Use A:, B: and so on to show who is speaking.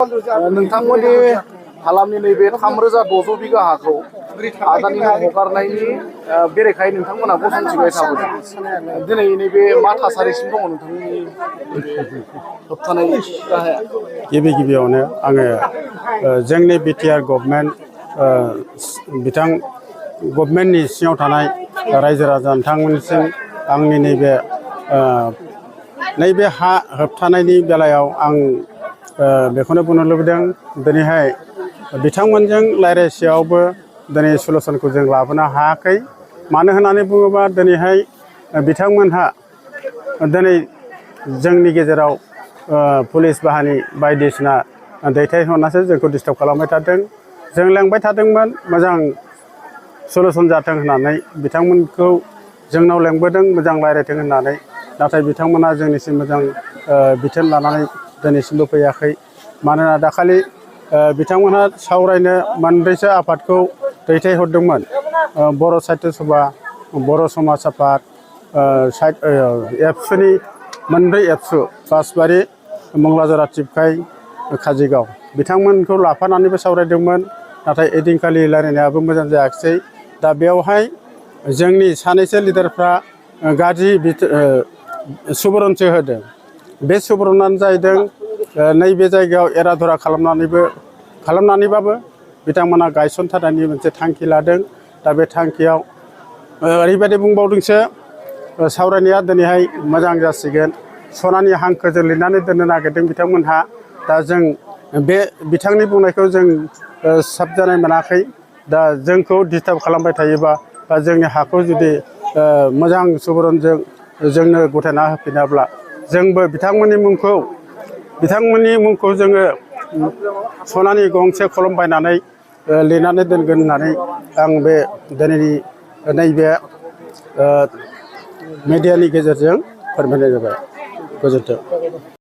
A: नोंथांमोननि हालामनि नैबे 3600 बिगा हाखौ आदानि हगारनायनि बेरेखायै नोंथांमोना गसंथिबाय थाबोदों। दिनै नैबे मा थासारिसिम दङ नोंथांनि होबथानाय राहाया?
B: गिबियावनो आङो जोंनि बिटिआर गभर्नमेन्ट गभर्नमेन्टनि सिङाव थानाय रायजो राजा नोंथांमोननिसिम आंनि नैबे हा होबथानायनि बेलायाव आं बेखौनो बुंनो लुबैदों। दिनैहाय बिथांमोनजों रायज्लायसेयावबो दिनै सलुसनखौ जों लाबोनो हायाखै। मानो होननानै बुङोबा दिनैहाय बिथांमोनहा दिनै जोंनि गेजेराव पुलिस बाहिनी बायदिसिना दैथायहरनासो जोंखौ डिस्टार्ब खालामबाय थादों। जों लेंबाय थादोंमोन मोजां सलुसन जाथों होननानै, बिथांमोनखौ जोंनाव लेंबोदों मोजां रायज्लायथों होननानै। नाथाय बिथांमोना जोंनिसिम मोजां बिथोन लानानै दिनैसिमबो फैयाखै। मानोना दाखालि बिथांमोनहा सावरायनो मोनब्रैसो आफादखौ दैथायहरदोंमोन। बर' साहित्य सभा, बर' समाज आफाद, एबसुनि मोनब्रै एबसु बासबारि, मंलाजरा, टिपकाइ, काजिगाव बिथांमोनखौ लाफानानैबो सावरायदोंमोन। नाथाय ओइदिनखालि रायज्लायनायाबो मोजां जायाखिसै। दा बेवहाय जोंनि सानैसो लिडारफ्रा गाज्रि सुबुरुनसो होदों। बे सुबुरुनानो जाहैदों नैबे जायगायाव एराधरा खालामनानैबाबो बिथांमोना गायसनथारनायनि मोनसे थांखि लादों। दा बे थांखियाव ओरैबायदि बुंबावदोंसो, सावरायनाया दिनैहाय मोजां जासिगोन, सनानि हांखोजों लिरनानै दोननो नागिरदों बिथांमोनहा। दा जों बे बिथांनि बुंनायखौ जों साबजानाय मोनाखै। दा जोंखौ डिस्टार्ब खालामबाय थायोबा बा जोंनि हाखौ जुदि मोजां सुबुरुनजों जोंनो गथायना होफिनाब्ला जोंबो बिथांमोननि मुंखौ जोङो सनानि गंसे खलम बायनानै लिरनानै दोनगोन होननानै आं बे दिनैनि नैबे मिडियानि गेजेरजों फोरमायनाय जाबाय। गोजोन्थों।